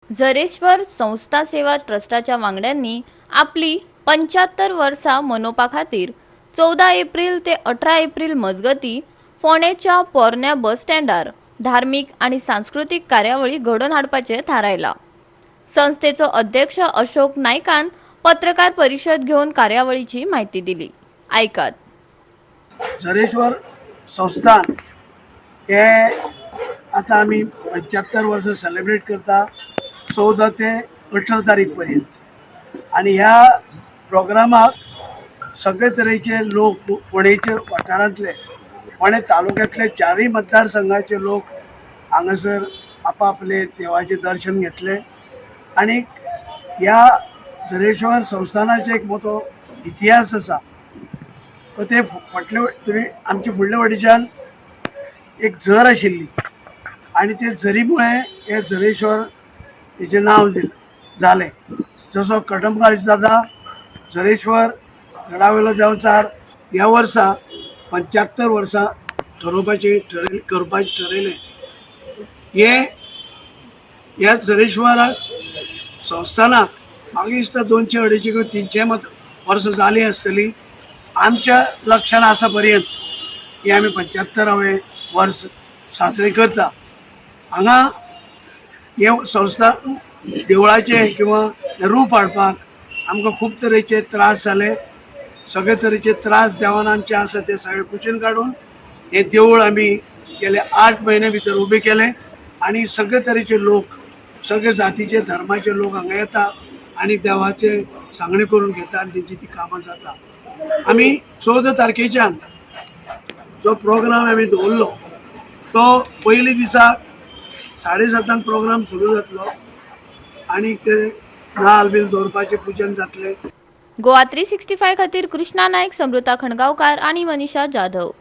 झरेश्वर संस्था सेवा ट्रस्टाच्या वांगड्यांनी आपली 75 वर्सां मनोवपा खातीर 14 एप्रील ते 18 एप्रील मजगती फोंडेच्या पोरण्या बस स्टँडार धार्मीक आनी सांस्कृतीक कार्यावळी घडोवन हाडपाचें थारायलां. संस्थेचो अध्यक्ष अशोक नायकान पत्रकार परिशद घेवन कार्यावळीची म्हायती दिली. आयकात. झरेश्वर संस्थान हे आतां आमी 75 वर्सां सेलेब्रेट करता, 14 ते 18 तारीख पर्यंत. आनी ह्या प्रोग्रामाक सगळे तरेचे लोक, फोंडेचे वाठारांतले, फोंडे तालुक्यांतले, चारूय मतदारसंघाचे लोक हांगासर आपापले देवाचें दर्शन घेतले. आनी ह्या झरेश्वर संस्थानाचे एक मोठो इतिहास आसा. ते फाटले तुमी आमचे फुडले वटेच्यान एक झर आशिल्ली आनी ते झरी मुळे हे झरेश्वर हेजें नांव दिलें जालें. जसो कदंबकार दादा झरेश्वर गडावयलो देंवचार. ह्या वर्सा 75 वर्सां ठरोवपाचें ठरय करपाचें ठरयलें. हे ह्या झरेश्वराक संस्थानाक म्हाका दिसता 200, 250 किंवा 300 मत वर्सां जालीं आसतलीं. आमच्या लक्षान आसा पर्यंत हे आमी 75वें वर्स साजरें करता. हांगा हे संस्था देवळाचें किंवा रूप हाडपाक आमकां खूब तरेचे त्रास जाले. सगळे तरेचे त्रास देवान आमचे आसा ते सगळे कुशीन काडून हे देवूळ आमी गेले 8 म्हयने भितर उबें केलें. आनी सगळे तरेचे लोक, सगळे जातीचे, धर्माचे लोक हांगा येता आनी देवाचे सांगणे करून घेता आनी तेंची ती कामां जाता. आमी 14 तारखेच्यान जो प्रोग्राम आमी दवरलो, तो पयली दिसा 7:30 प्रोग्राम सुरू जातलो आनी ते नाल बील दवरपाचें पुजन जातलें. गोवा 365 खातीर कृष्णा नायक, समृता खणगांवकार आणि मनीषा जाधव.